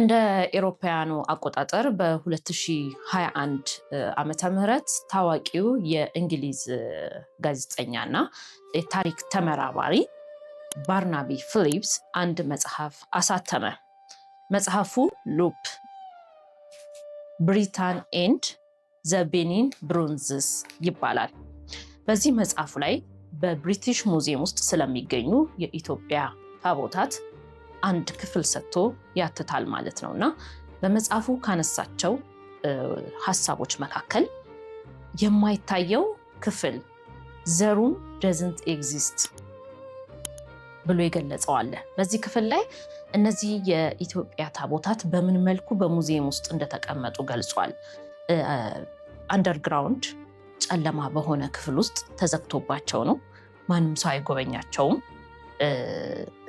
እንደ ኤሮፓውያኑ አቆጣጠር በ2021 ዓመተ ምህረት ታዋቂው የእንግሊዝ ጋዜጠኛና የታሪክ ተመራማሪ ባርናቢ ፊሊፕስ አንድ መጽሐፍ አሳተመ። መጽሐፉ Loup: Britain and the Benin Bronzes ይባላል። በዚህ መጽሐፉ ላይ በ British Museum ውስጥ ስለሚገኙ የኢትዮጵያ ታቦታት አንድ ክፍል ሰጥቶ ያትታል ማለት ነው። እና በመጽሐፉ ካነሳቸው ሀሳቦች መካከል የማይታየው ክፍል፣ the room doesn't exist ብሎ የገለጸው አለ። በዚህ ክፍል ላይ እነዚህ የኢትዮጵያ ታቦታት በምን መልኩ በሙዚየም ውስጥ እንደተቀመጡ ገልጿል። Underground ጨለማ በሆነ ክፍል ውስጥ ተዘግቶባቸው ነው። ማንም ሰው አይጎበኛቸውም።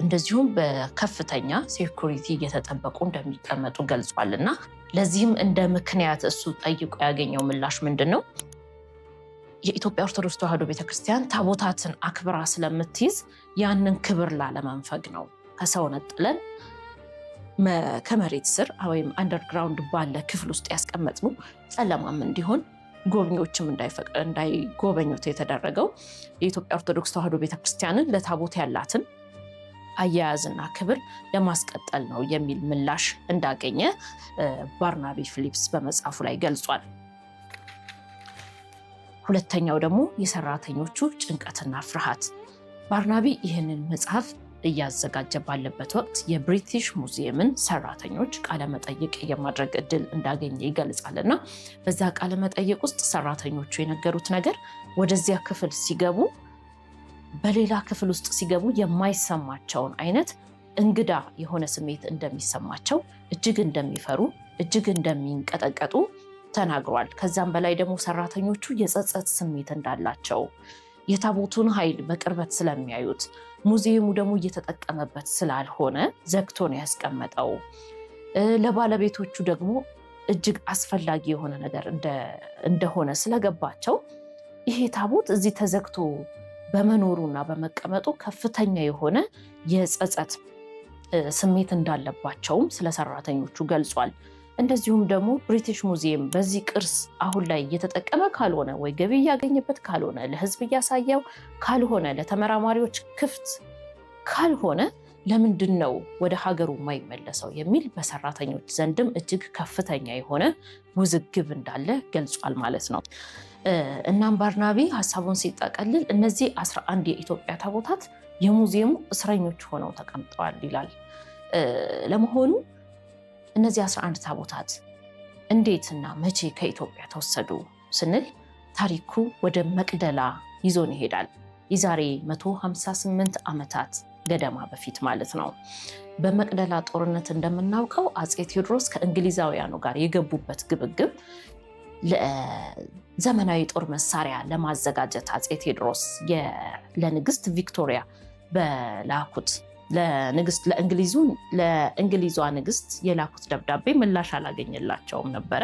እንደዚሁም በከፍተኛ security እየተጠበቁ እንደሚቀመጡ ገልጿል። እና ለዚህም እንደ ምክንያት እሱ ጠይቆ ያገኘው ምላሽ ምንድን ነው? የኢትዮጵያ ኦርቶዶክስ ተዋሕዶ ቤተክርስቲያን ታቦታትን አክብራ ስለምትይዝ ያንን ክብር ላለመንፈግ ነው፣ ከሰው ነጥለን ከመሬት ስር ወይም underground ባለ ክፍል ውስጥ ያስቀመጥነው፣ ጨለማም እንዲሆን ጎብኚዎችም እንዳይጎበኙት የተደረገው፣ የኢትዮጵያ ኦርቶዶክስ ተዋሕዶ ቤተክርስቲያንን ለታቦት ያላትን አያያዝና ክብር ለማስቀጠል ነው የሚል ምላሽ እንዳገኘ ባርናቢ ፊሊፕስ በመጽሐፉ ላይ ገልጿል። ሁለተኛው ደግሞ የሰራተኞቹ ጭንቀትና ፍርሃት። ባርናቢ ይህንን መጽሐፍ እያዘጋጀ ባለበት ወቅት የ British Museum ን ሰራተኞች ቃለመጠይቅ የማድረግ እድል እንዳገኘ ይገልጻል። እና በዛ ቃለመጠይቅ ውስጥ ሰራተኞቹ የነገሩት ነገር ወደዚያ ክፍል ሲገቡ በሌላ ክፍል ውስጥ ሲገቡ የማይሰማቸውን አይነት እንግዳ የሆነ ስሜት እንደሚሰማቸው፣ እጅግ እንደሚፈሩ፣ እጅግ እንደሚንቀጠቀጡ ተናግሯል። ከዛም በላይ ደግሞ ሰራተኞቹ የጸጸት ስሜት እንዳላቸው፣ የታቦቱን ኃይል በቅርበት ስለሚያዩት፣ ሙዚየሙ ደግሞ እየተጠቀመበት ስላልሆነ ዘግቶ ነው ያስቀመጠው፣ ለባለቤቶቹ ደግሞ እጅግ አስፈላጊ የሆነ ነገር እንደሆነ ስለገባቸው ይሄ ታቦት እዚህ ተዘግቶ በመኖሩና በመቀመጡ ከፍተኛ የሆነ የጸጸት ስሜት እንዳለባቸውም ስለ ሰራተኞቹ ገልጿል። እንደዚሁም ደግሞ British Museum በዚህ ቅርስ አሁን ላይ እየተጠቀመ ካልሆነ ወይ ገቢ እያገኘበት ካልሆነ፣ ለሕዝብ እያሳየው ካልሆነ፣ ለተመራማሪዎች ክፍት ካልሆነ ለምንድን ነው ወደ ሀገሩ የማይመለሰው የሚል በሰራተኞች ዘንድም እጅግ ከፍተኛ የሆነ ውዝግብ እንዳለ ገልጿል ማለት ነው። እናም ባርናቢ ሀሳቡን ሲጠቀልል እነዚህ 11 የኢትዮጵያ ታቦታት የሙዚየሙ እስረኞች ሆነው ተቀምጠዋል ይላል። ለመሆኑ እነዚህ 11 ታቦታት እንዴትና መቼ ከኢትዮጵያ ተወሰዱ ስንል ታሪኩ ወደ መቅደላ ይዞን ይሄዳል። የዛሬ 158 ዓመታት ገደማ በፊት ማለት ነው። በመቅደላ ጦርነት እንደምናውቀው አፄ ቴዎድሮስ ከእንግሊዛውያኑ ጋር የገቡበት ግብግብ ዘመናዊ ጦር መሳሪያ ለማዘጋጀት አፄ ቴዎድሮስ ለንግስት ቪክቶሪያ በላኩት፣ ለንግስት ለእንግሊዙ ለእንግሊዟ ንግስት የላኩት ደብዳቤ ምላሽ አላገኘላቸውም ነበረ።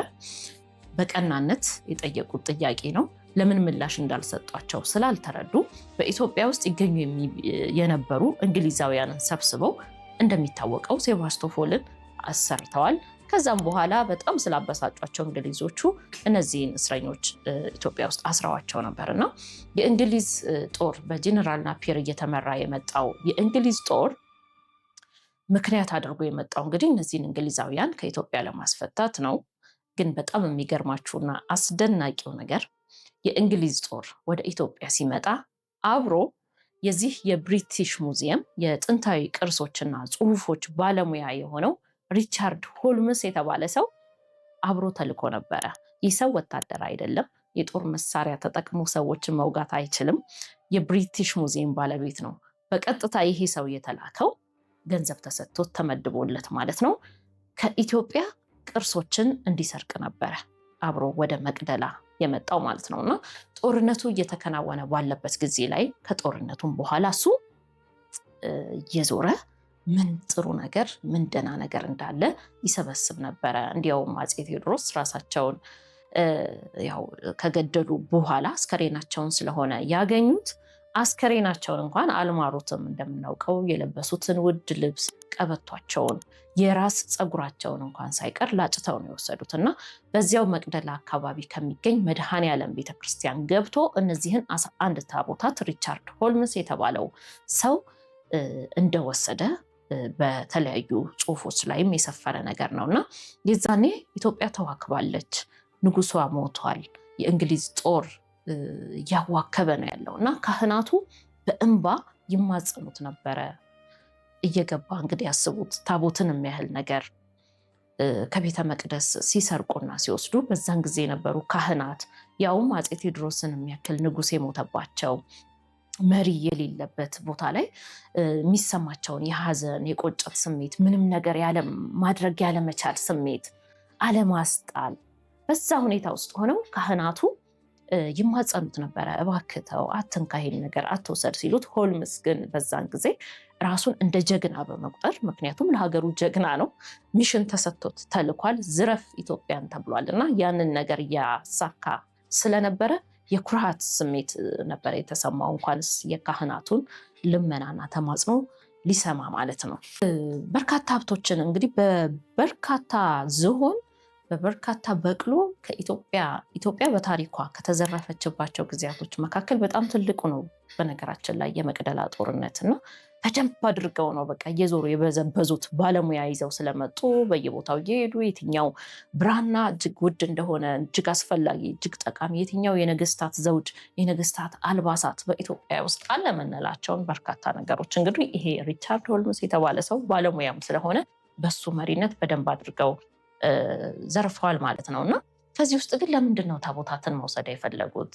በቀናነት የጠየቁት ጥያቄ ነው። ለምን ምላሽ እንዳልሰጧቸው ስላልተረዱ በኢትዮጵያ ውስጥ ይገኙ የነበሩ እንግሊዛውያንን ሰብስበው እንደሚታወቀው ሴቫስቶፖልን አሰርተዋል። ከዛም በኋላ በጣም ስላበሳጯቸው እንግሊዞቹ እነዚህን እስረኞች ኢትዮጵያ ውስጥ አስረዋቸው ነበር። እና የእንግሊዝ ጦር፣ በጀኔራል ናፒየር እየተመራ የመጣው የእንግሊዝ ጦር ምክንያት አድርጎ የመጣው እንግዲህ እነዚህን እንግሊዛውያን ከኢትዮጵያ ለማስፈታት ነው። ግን በጣም የሚገርማችሁና አስደናቂው ነገር የእንግሊዝ ጦር ወደ ኢትዮጵያ ሲመጣ አብሮ የዚህ የ British Museum የጥንታዊ ቅርሶችና ጽሁፎች ባለሙያ የሆነው ሪቻርድ ሆልምስ የተባለ ሰው አብሮ ተልኮ ነበረ። ይህ ሰው ወታደር አይደለም። የጦር መሳሪያ ተጠቅሞ ሰዎችን መውጋት አይችልም። የ British Museum ባለቤት ነው። በቀጥታ ይሄ ሰው የተላከው ገንዘብ ተሰጥቶት ተመድቦለት ማለት ነው፣ ከኢትዮጵያ ቅርሶችን እንዲሰርቅ ነበረ አብሮ ወደ መቅደላ የመጣው ማለት ነው። እና ጦርነቱ እየተከናወነ ባለበት ጊዜ ላይ፣ ከጦርነቱም በኋላ እሱ እየዞረ ምን ጥሩ ነገር፣ ምን ደህና ነገር እንዳለ ይሰበስብ ነበረ። እንዲያውም አፄ ቴዎድሮስ ራሳቸውን ያው ከገደሉ በኋላ አስከሬናቸውን ስለሆነ ያገኙት አስከሬናቸውን እንኳን አልማሩትም። እንደምናውቀው የለበሱትን ውድ ልብስ፣ ቀበቷቸውን፣ የራስ ፀጉራቸውን እንኳን ሳይቀር ላጭተው ነው የወሰዱት እና በዚያው መቅደላ አካባቢ ከሚገኝ መድኃኔዓለም ቤተክርስቲያን ገብቶ እነዚህን 11 ታቦታት ሪቻርድ ሆልምስ የተባለው ሰው እንደወሰደ በተለያዩ ጽሁፎች ላይም የሰፈረ ነገር ነው እና የዛኔ ኢትዮጵያ ተዋክባለች፣ ንጉሷ ሞቷል፣ የእንግሊዝ ጦር እያዋከበ ነው ያለው እና ካህናቱ በእንባ ይማጸኑት ነበረ። እየገባ እንግዲህ ያስቡት ታቦትን የሚያህል ነገር ከቤተ መቅደስ ሲሰርቁና ሲወስዱ በዛን ጊዜ የነበሩ ካህናት ያውም አፄ ቴዎድሮስን የሚያክል ንጉሥ የሞተባቸው መሪ የሌለበት ቦታ ላይ የሚሰማቸውን የሀዘን የቆጨት ስሜት፣ ምንም ነገር ማድረግ ያለመቻል ስሜት፣ አለማስጣል፣ በዛ ሁኔታ ውስጥ ሆነው ካህናቱ ይማጸኑት ነበረ። እባክህ ተው፣ አትንካ፣ ይሄን ነገር አትውሰድ ሲሉት፣ ሆልምስ ግን በዛን ጊዜ ራሱን እንደ ጀግና በመቁጠር፣ ምክንያቱም ለሀገሩ ጀግና ነው፣ mission ተሰጥቶት ተልኳል፣ ዝረፍ ኢትዮጵያን ተብሏል እና ያንን ነገር እያሳካ ስለነበረ የኩራት ስሜት ነበረ የተሰማው፣ እንኳንስ የካህናቱን ልመናና ተማጽኖ ሊሰማ ማለት ነው። በርካታ ሀብቶችን እንግዲህ በበርካታ ዝሆን፣ በበርካታ በቅሎ ከኢትዮጵያ፣ ኢትዮጵያ በታሪኳ ከተዘረፈችባቸው ጊዜያቶች መካከል በጣም ትልቁ ነው። በነገራችን ላይ የመቅደላ ጦርነት እና በደንብ አድርገው ነው በቃ እየዞሩ የበዘበዙት። ባለሙያ ይዘው ስለመጡ በየቦታው እየሄዱ የትኛው ብራና እጅግ ውድ እንደሆነ፣ እጅግ አስፈላጊ፣ እጅግ ጠቃሚ፣ የትኛው የነገስታት ዘውድ፣ የነገስታት አልባሳት በኢትዮጵያ ውስጥ አለ የምንላቸውን በርካታ ነገሮች እንግዲህ ይሄ ሪቻርድ ሆልምስ የተባለ ሰው ባለሙያም ስለሆነ በሱ መሪነት በደንብ አድርገው ዘርፈዋል ማለት ነው። እና ከዚህ ውስጥ ግን ለምንድን ነው ታቦታትን መውሰድ የፈለጉት?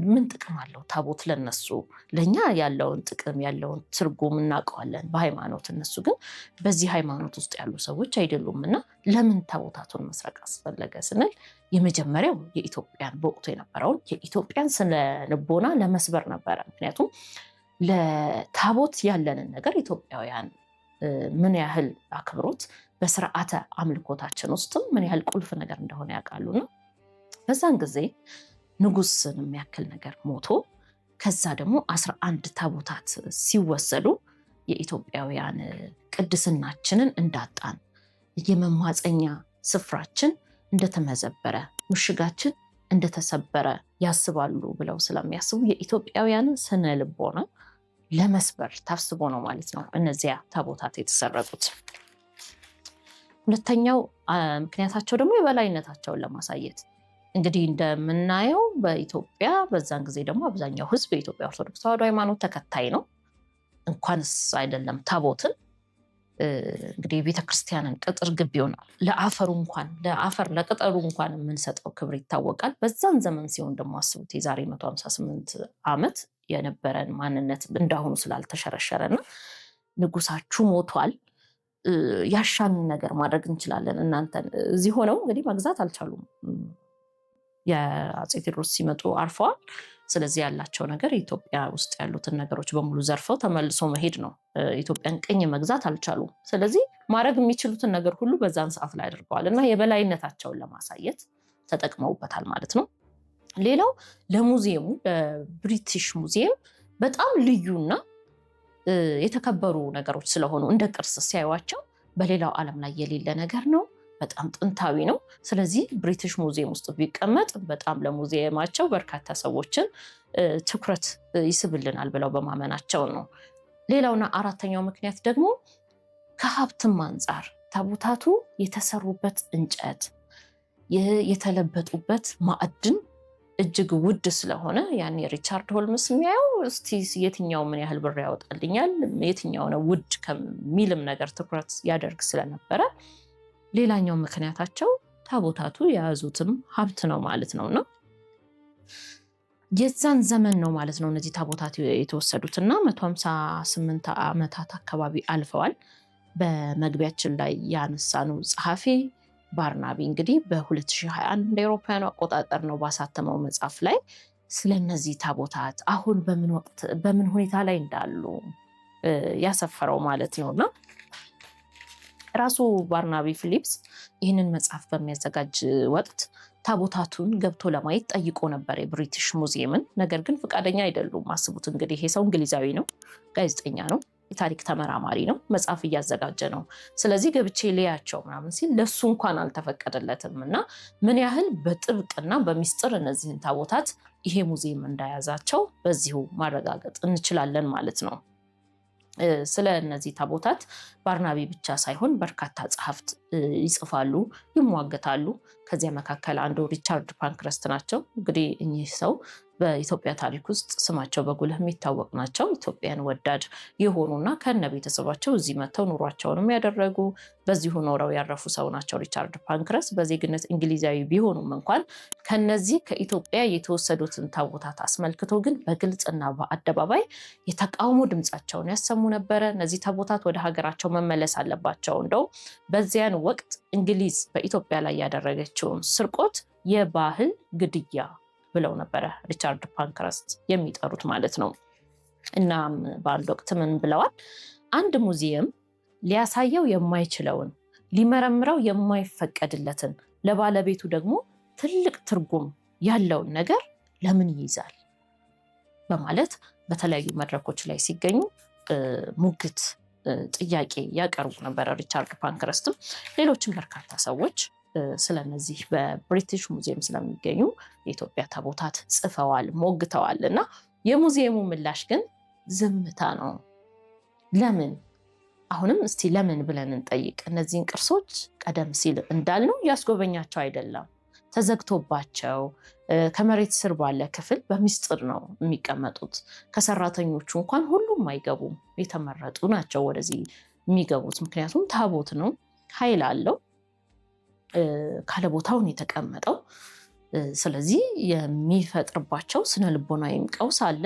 ምን ጥቅም አለው ታቦት ለነሱ? ለእኛ ያለውን ጥቅም ያለውን ትርጉም እናውቀዋለን በሃይማኖት። እነሱ ግን በዚህ ሃይማኖት ውስጥ ያሉ ሰዎች አይደሉም። እና ለምን ታቦታቱን መስረቅ አስፈለገ ስንል የመጀመሪያው የኢትዮጵያን በወቅቱ የነበረውን የኢትዮጵያን ስነ ልቦና ለመስበር ነበረ። ምክንያቱም ለታቦት ያለንን ነገር ኢትዮጵያውያን ምን ያህል አክብሮት በስርዓተ አምልኮታችን ውስጥም ምን ያህል ቁልፍ ነገር እንደሆነ ያውቃሉና በዛን ጊዜ ንጉስን የሚያክል ነገር ሞቶ ከዛ ደግሞ 11 ታቦታት ሲወሰዱ የኢትዮጵያውያን ቅድስናችንን እንዳጣን፣ የመማፀኛ ስፍራችን እንደተመዘበረ፣ ምሽጋችን እንደተሰበረ ያስባሉ ብለው ስለሚያስቡ የኢትዮጵያውያንን ስነ ልቦና ለመስበር ታስቦ ነው ማለት ነው እነዚያ ታቦታት የተሰረቁት። ሁለተኛው ምክንያታቸው ደግሞ የበላይነታቸውን ለማሳየት። እንግዲህ እንደምናየው በኢትዮጵያ በዛን ጊዜ ደግሞ አብዛኛው ሕዝብ የኢትዮጵያ ኦርቶዶክስ ተዋሕዶ ሃይማኖት ተከታይ ነው። እንኳንስ አይደለም ታቦትን፣ እንግዲህ የቤተክርስቲያንን ቅጥር ግቢውን ለአፈሩ እንኳን ለአፈር ለቅጠሉ እንኳን የምንሰጠው ክብር ይታወቃል። በዛን ዘመን ሲሆን ደግሞ አስቡት የዛሬ 158 ዓመት የነበረን ማንነት እንዳሁኑ ስላልተሸረሸረ እና ንጉሳችሁ ሞቷል፣ ያሻንን ነገር ማድረግ እንችላለን። እናንተን እዚህ ሆነው እንግዲህ መግዛት አልቻሉም። የአፄ ቴዎድሮስ ሲመጡ አርፈዋል። ስለዚህ ያላቸው ነገር ኢትዮጵያ ውስጥ ያሉትን ነገሮች በሙሉ ዘርፈው ተመልሶ መሄድ ነው። ኢትዮጵያን ቅኝ መግዛት አልቻሉም። ስለዚህ ማድረግ የሚችሉትን ነገር ሁሉ በዛን ሰዓት ላይ አድርገዋል እና የበላይነታቸውን ለማሳየት ተጠቅመውበታል ማለት ነው። ሌላው ለሙዚየሙ፣ ለብሪቲሽ ሙዚየም በጣም ልዩና የተከበሩ ነገሮች ስለሆኑ እንደ ቅርስ ሲያዩዋቸው በሌላው ዓለም ላይ የሌለ ነገር ነው። በጣም ጥንታዊ ነው። ስለዚህ ብሪቲሽ ሙዚየም ውስጥ ቢቀመጥ በጣም ለሙዚየማቸው በርካታ ሰዎችን ትኩረት ይስብልናል ብለው በማመናቸው ነው። ሌላውና አራተኛው ምክንያት ደግሞ ከሀብትም አንጻር ታቦታቱ የተሰሩበት እንጨት፣ የተለበጡበት ማዕድን እጅግ ውድ ስለሆነ ያኔ ሪቻርድ ሆልምስ የሚያየው እስቲ የትኛው ምን ያህል ብር ያወጣልኛል፣ የትኛው ነው ውድ ከሚልም ነገር ትኩረት ያደርግ ስለነበረ ሌላኛው ምክንያታቸው ታቦታቱ የያዙትም ሀብት ነው ማለት ነው። እና የዛን ዘመን ነው ማለት ነው እነዚህ ታቦታት የተወሰዱት እና 158 ዓመታት አካባቢ አልፈዋል። በመግቢያችን ላይ ያነሳነው ጸሐፊ ባርናቢ እንግዲህ በ2021 እንደ አውሮፓውያኑ አቆጣጠር ነው ባሳተመው መጽሐፍ ላይ ስለነዚህ ታቦታት አሁን በምን ወቅት በምን ሁኔታ ላይ እንዳሉ ያሰፈረው ማለት ነው። እና ራሱ ባርናቢ ፊሊፕስ ይህንን መጽሐፍ በሚያዘጋጅ ወቅት ታቦታቱን ገብቶ ለማየት ጠይቆ ነበር የብሪቲሽ ሙዚየምን። ነገር ግን ፈቃደኛ አይደሉም። አስቡት እንግዲህ ይሄ ሰው እንግሊዛዊ ነው፣ ጋዜጠኛ ነው፣ የታሪክ ተመራማሪ ነው፣ መጽሐፍ እያዘጋጀ ነው። ስለዚህ ገብቼ ልያቸው ምናምን ሲል ለሱ እንኳን አልተፈቀደለትም። እና ምን ያህል በጥብቅና በሚስጥር እነዚህን ታቦታት ይሄ ሙዚየም እንዳያዛቸው በዚሁ ማረጋገጥ እንችላለን ማለት ነው። ስለ እነዚህ ታቦታት ባርናቢ ብቻ ሳይሆን በርካታ ጸሐፍት ይጽፋሉ፣ ይሟገታሉ። ከዚያ መካከል አንዱ ሪቻርድ ፓንክረስት ናቸው። እንግዲህ እኚህ ሰው በኢትዮጵያ ታሪክ ውስጥ ስማቸው በጉልህ የሚታወቅ ናቸው። ኢትዮጵያን ወዳድ የሆኑና ከነ ቤተሰባቸው እዚህ መጥተው ኑሯቸውንም ያደረጉ በዚሁ ኖረው ያረፉ ሰው ናቸው። ሪቻርድ ፓንክረስት በዜግነት እንግሊዛዊ ቢሆኑም እንኳን ከነዚህ ከኢትዮጵያ የተወሰዱትን ታቦታት አስመልክቶ ግን በግልጽና በአደባባይ የተቃውሞ ድምፃቸውን ያሰሙ ነበረ። እነዚህ ታቦታት ወደ ሀገራቸው መመለስ አለባቸው። እንደው በዚያን ወቅት እንግሊዝ በኢትዮጵያ ላይ ያደረገችውን ስርቆት የባህል ግድያ ብለው ነበረ ሪቻርድ ፓንክረስት የሚጠሩት ማለት ነው። እናም በአንድ ወቅት ምን ብለዋል? አንድ ሙዚየም ሊያሳየው የማይችለውን፣ ሊመረምረው የማይፈቀድለትን፣ ለባለቤቱ ደግሞ ትልቅ ትርጉም ያለውን ነገር ለምን ይይዛል? በማለት በተለያዩ መድረኮች ላይ ሲገኙ ሙግት፣ ጥያቄ ያቀርቡ ነበረ። ሪቻርድ ፓንክረስትም ሌሎችም በርካታ ሰዎች ስለነዚህ በብሪቲሽ ሙዚየም ስለሚገኙ የኢትዮጵያ ታቦታት ጽፈዋል፣ ሞግተዋል። እና የሙዚየሙ ምላሽ ግን ዝምታ ነው። ለምን? አሁንም እስቲ ለምን ብለን እንጠይቅ። እነዚህን ቅርሶች ቀደም ሲል እንዳልነው ያስጎበኛቸው አይደለም፣ ተዘግቶባቸው ከመሬት ስር ባለ ክፍል በሚስጥር ነው የሚቀመጡት። ከሰራተኞቹ እንኳን ሁሉም አይገቡም፣ የተመረጡ ናቸው ወደዚህ የሚገቡት። ምክንያቱም ታቦት ነው፣ ኃይል አለው፣ ካለ ቦታውን የተቀመጠው። ስለዚህ የሚፈጥርባቸው ስነ ልቦናዊም ቀውስ አለ፣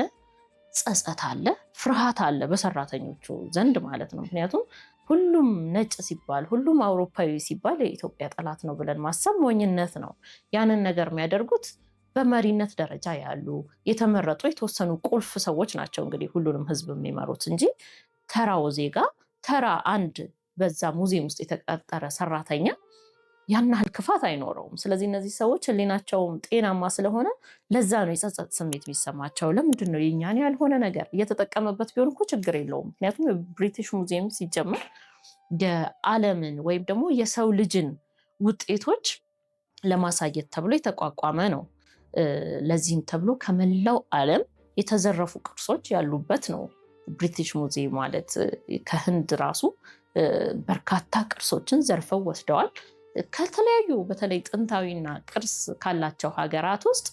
ጸጸት አለ፣ ፍርሃት አለ በሰራተኞቹ ዘንድ ማለት ነው። ምክንያቱም ሁሉም ነጭ ሲባል፣ ሁሉም አውሮፓዊ ሲባል የኢትዮጵያ ጠላት ነው ብለን ማሰብ ሞኝነት ነው። ያንን ነገር የሚያደርጉት በመሪነት ደረጃ ያሉ የተመረጡ የተወሰኑ ቁልፍ ሰዎች ናቸው እንግዲህ ሁሉንም ሕዝብ የሚመሩት እንጂ ተራው ዜጋ፣ ተራ አንድ በዛ ሙዚየም ውስጥ የተቀጠረ ሰራተኛ ያን ያህል ክፋት አይኖረውም። ስለዚህ እነዚህ ሰዎች ሕሊናቸውም ጤናማ ስለሆነ ለዛ ነው የጸጸት ስሜት የሚሰማቸው። ለምንድን ነው የኛን ያልሆነ ነገር እየተጠቀመበት ቢሆን እኮ ችግር የለውም። ምክንያቱም የብሪቲሽ ሙዚየም ሲጀመር የዓለምን ወይም ደግሞ የሰው ልጅን ውጤቶች ለማሳየት ተብሎ የተቋቋመ ነው። ለዚህም ተብሎ ከመላው ዓለም የተዘረፉ ቅርሶች ያሉበት ነው ብሪቲሽ ሙዚየም ማለት። ከህንድ ራሱ በርካታ ቅርሶችን ዘርፈው ወስደዋል። ከተለያዩ በተለይ ጥንታዊና ቅርስ ካላቸው ሀገራት ውስጥ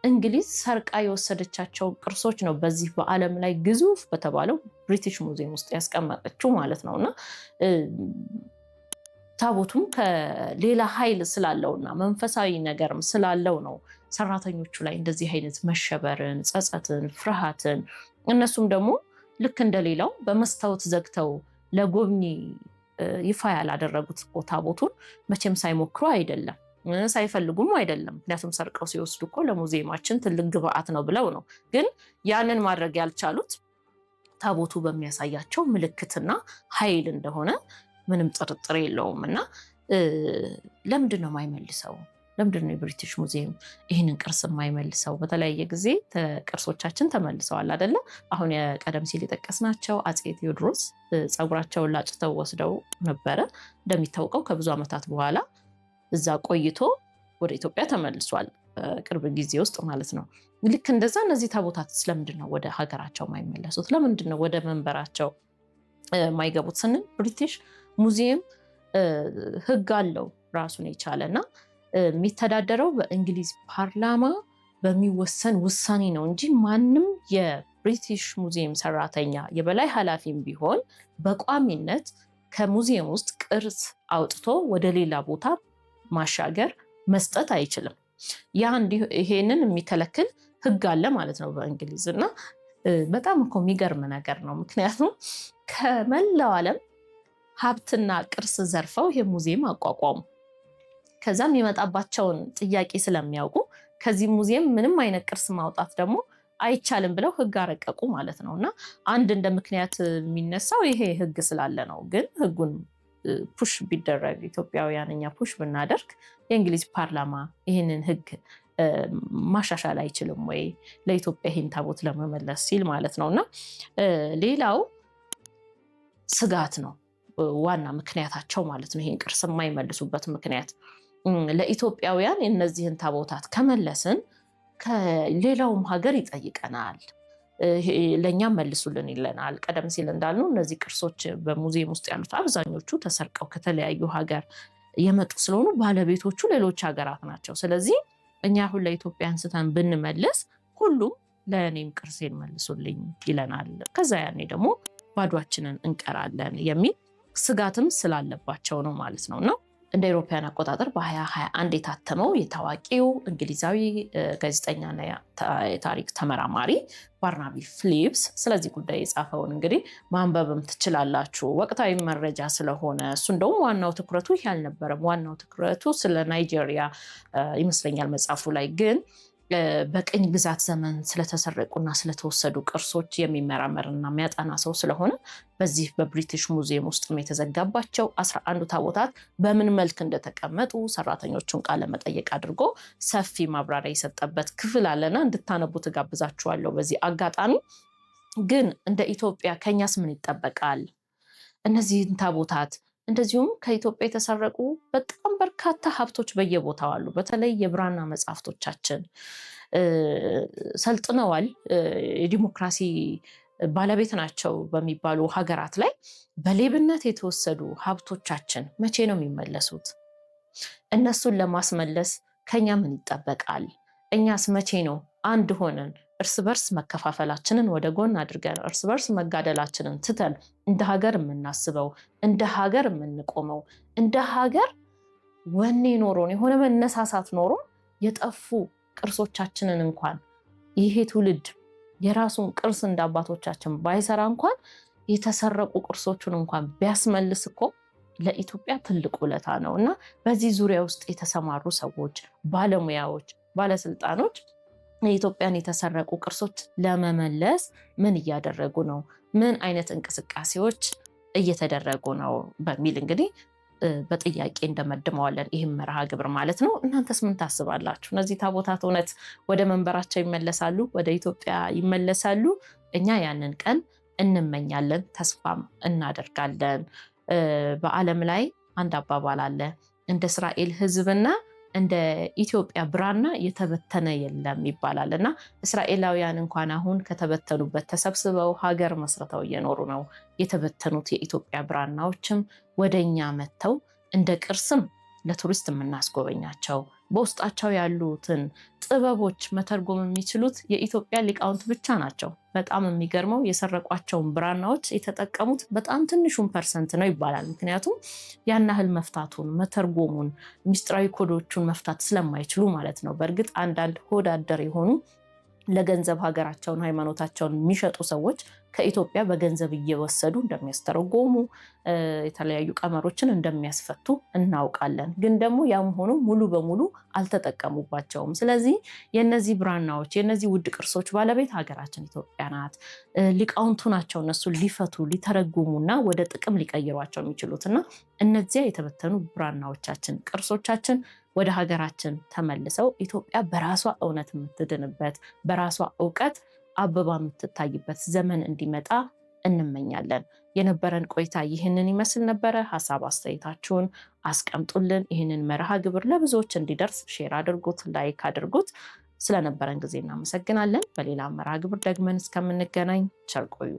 እንግሊዝ ሰርቃ የወሰደቻቸው ቅርሶች ነው በዚህ በዓለም ላይ ግዙፍ በተባለው ብሪቲሽ ሙዚየም ውስጥ ያስቀመጠችው ማለት ነው። እና ታቦቱም ከሌላ ኃይል ስላለውና መንፈሳዊ ነገርም ስላለው ነው ሰራተኞቹ ላይ እንደዚህ አይነት መሸበርን፣ ጸጸትን፣ ፍርሃትን፣ እነሱም ደግሞ ልክ እንደሌላው በመስታወት ዘግተው ለጎብኚ ይፋ ያላደረጉት ታቦቱን መቼም ሳይሞክሩ አይደለም፣ ሳይፈልጉም አይደለም። ምክንያቱም ሰርቀው ሲወስዱ እኮ ለሙዚየማችን ትልቅ ግብአት ነው ብለው ነው። ግን ያንን ማድረግ ያልቻሉት ታቦቱ በሚያሳያቸው ምልክትና ኃይል እንደሆነ ምንም ጥርጥር የለውም። እና ለምንድን ነው የማይመልሰው? ለምንድን ነው የብሪቲሽ ሙዚየም ይህንን ቅርስ የማይመልሰው? በተለያየ ጊዜ ቅርሶቻችን ተመልሰዋል አይደለ? አሁን ቀደም ሲል የጠቀስናቸው አፄ ቴዎድሮስ ፀጉራቸውን ላጭተው ወስደው ነበረ። እንደሚታወቀው ከብዙ ዓመታት በኋላ እዛ ቆይቶ ወደ ኢትዮጵያ ተመልሷል፣ ቅርብ ጊዜ ውስጥ ማለት ነው። ልክ እንደዛ እነዚህ ታቦታት ለምንድን ነው ወደ ሀገራቸው የማይመለሱት? ለምንድን ነው ወደ መንበራቸው የማይገቡት ስንል ብሪቲሽ ሙዚየም ሕግ አለው ራሱን የቻለ እና የሚተዳደረው በእንግሊዝ ፓርላማ በሚወሰን ውሳኔ ነው እንጂ ማንም የብሪቲሽ ሙዚየም ሰራተኛ የበላይ ኃላፊም ቢሆን በቋሚነት ከሙዚየም ውስጥ ቅርስ አውጥቶ ወደ ሌላ ቦታ ማሻገር፣ መስጠት አይችልም። ያ ይሄንን የሚከለክል ሕግ አለ ማለት ነው በእንግሊዝ። እና በጣም እኮ የሚገርም ነገር ነው። ምክንያቱም ከመላው ዓለም ሀብትና ቅርስ ዘርፈው ይሄ ሙዚየም አቋቋሙ። ከዛም የሚመጣባቸውን ጥያቄ ስለሚያውቁ ከዚህ ሙዚየም ምንም አይነት ቅርስ ማውጣት ደግሞ አይቻልም ብለው ሕግ አረቀቁ ማለት ነው። እና አንድ እንደ ምክንያት የሚነሳው ይሄ ሕግ ስላለ ነው። ግን ሕጉን push ቢደረግ፣ ኢትዮጵያውያን እኛ push ብናደርግ የእንግሊዝ ፓርላማ ይህንን ሕግ ማሻሻል አይችልም ወይ ለኢትዮጵያ ይህን ታቦት ለመመለስ ሲል ማለት ነው። እና ሌላው ስጋት ነው ዋና ምክንያታቸው ማለት ነው። ይህን ቅርስ የማይመልሱበት ምክንያት ለኢትዮጵያውያን እነዚህን ታቦታት ከመለስን ከሌላውም ሀገር ይጠይቀናል፣ ለእኛም መልሱልን ይለናል። ቀደም ሲል እንዳልነው እነዚህ ቅርሶች በሙዚየም ውስጥ ያሉት አብዛኞቹ ተሰርቀው ከተለያዩ ሀገር የመጡ ስለሆኑ ባለቤቶቹ ሌሎች ሀገራት ናቸው። ስለዚህ እኛ አሁን ለኢትዮጵያ አንስተን ብንመልስ ሁሉም ለእኔም ቅርሴን መልሱልኝ ይለናል። ከዛ ያኔ ደግሞ ባዷችንን እንቀራለን የሚል ስጋትም ስላለባቸው ነው ማለት ነው። እና እንደ አውሮፓውያን አቆጣጠር በ2021 የታተመው የታዋቂው እንግሊዛዊ ጋዜጠኛና የታሪክ ተመራማሪ ባርናቢ ፊሊፕስ ስለዚህ ጉዳይ የጻፈውን እንግዲህ ማንበብም ትችላላችሁ። ወቅታዊ መረጃ ስለሆነ እሱ እንደውም ዋናው ትኩረቱ ይህ አልነበረም። ዋናው ትኩረቱ ስለ ናይጄሪያ ይመስለኛል መጽሐፉ ላይ፣ ግን በቅኝ ግዛት ዘመን ስለተሰረቁና ስለተወሰዱ ቅርሶች የሚመራመርና የሚያጠና ሰው ስለሆነ በዚህ በብሪቲሽ ሙዚየም ውስጥም የተዘጋባቸው 11ዱ ታቦታት በምን መልክ እንደተቀመጡ ሰራተኞቹን ቃለ መጠየቅ አድርጎ ሰፊ ማብራሪያ የሰጠበት ክፍል አለና እንድታነቡ ትጋብዛችኋለሁ። በዚህ አጋጣሚ ግን እንደ ኢትዮጵያ ከኛስ ምን ይጠበቃል? እነዚህን ታቦታት እንደዚሁም ከኢትዮጵያ የተሰረቁ በጣም በርካታ ሀብቶች በየቦታው አሉ። በተለይ የብራና መጽሐፍቶቻችን ሰልጥነዋል፣ የዲሞክራሲ ባለቤት ናቸው በሚባሉ ሀገራት ላይ በሌብነት የተወሰዱ ሀብቶቻችን መቼ ነው የሚመለሱት? እነሱን ለማስመለስ ከኛ ምን ይጠበቃል? እኛስ መቼ ነው አንድ ሆነን እርስ በርስ መከፋፈላችንን ወደ ጎን አድርገን፣ እርስ በርስ መጋደላችንን ትተን እንደ ሀገር የምናስበው፣ እንደ ሀገር የምንቆመው፣ እንደ ሀገር ወኔ ኖሮን፣ የሆነ መነሳሳት ኖሮን የጠፉ ቅርሶቻችንን እንኳን፣ ይሄ ትውልድ የራሱን ቅርስ እንደ አባቶቻችን ባይሰራ እንኳን የተሰረቁ ቅርሶቹን እንኳን ቢያስመልስ እኮ ለኢትዮጵያ ትልቅ ውለታ ነው። እና በዚህ ዙሪያ ውስጥ የተሰማሩ ሰዎች፣ ባለሙያዎች፣ ባለስልጣኖች የኢትዮጵያን የተሰረቁ ቅርሶች ለመመለስ ምን እያደረጉ ነው? ምን አይነት እንቅስቃሴዎች እየተደረጉ ነው? በሚል እንግዲህ በጥያቄ እንደመድመዋለን ይህም መርሃ ግብር ማለት ነው። እናንተስ ምን ታስባላችሁ? እነዚህ ታቦታት እውነት ወደ መንበራቸው ይመለሳሉ? ወደ ኢትዮጵያ ይመለሳሉ? እኛ ያንን ቀን እንመኛለን፣ ተስፋም እናደርጋለን። በዓለም ላይ አንድ አባባል አለ። እንደ እስራኤል ሕዝብና እንደ ኢትዮጵያ ብራና የተበተነ የለም ይባላል። እና እስራኤላውያን እንኳን አሁን ከተበተኑበት ተሰብስበው ሀገር መስርተው እየኖሩ ነው። የተበተኑት የኢትዮጵያ ብራናዎችም ወደኛ መጥተው እንደ ቅርስም ለቱሪስት የምናስጎበኛቸው፣ በውስጣቸው ያሉትን ጥበቦች መተርጎም የሚችሉት የኢትዮጵያ ሊቃውንት ብቻ ናቸው። በጣም የሚገርመው የሰረቋቸውን ብራናዎች የተጠቀሙት በጣም ትንሹን percent ነው ይባላል። ምክንያቱም ያን ያህል መፍታቱን፣ መተርጎሙን፣ ሚስጥራዊ ኮዶቹን መፍታት ስለማይችሉ ማለት ነው። በእርግጥ አንዳንድ ሆድ አደር የሆኑ ለገንዘብ ሀገራቸውን፣ ሃይማኖታቸውን የሚሸጡ ሰዎች ከኢትዮጵያ በገንዘብ እየወሰዱ እንደሚያስተረጎሙ፣ የተለያዩ ቀመሮችን እንደሚያስፈቱ እናውቃለን። ግን ደግሞ ያም ሆኖ ሙሉ በሙሉ አልተጠቀሙባቸውም። ስለዚህ የነዚህ ብራናዎች፣ የነዚህ ውድ ቅርሶች ባለቤት ሀገራችን ኢትዮጵያ ናት። ሊቃውንቱ ናቸው እነሱ ሊፈቱ፣ ሊተረጉሙና ወደ ጥቅም ሊቀይሯቸው የሚችሉት። እና እነዚያ የተበተኑ ብራናዎቻችን፣ ቅርሶቻችን ወደ ሀገራችን ተመልሰው ኢትዮጵያ በራሷ እውነት የምትድንበት፣ በራሷ እውቀት አበባ የምትታይበት ዘመን እንዲመጣ እንመኛለን። የነበረን ቆይታ ይህንን ይመስል ነበረ። ሀሳብ አስተያየታችሁን አስቀምጡልን። ይህንን መርሃ ግብር ለብዙዎች እንዲደርስ share አድርጉት፣ like አድርጉት። ስለነበረን ጊዜ እናመሰግናለን። በሌላ መርሃ ግብር ደግመን እስከምንገናኝ ቸር ቆዩ።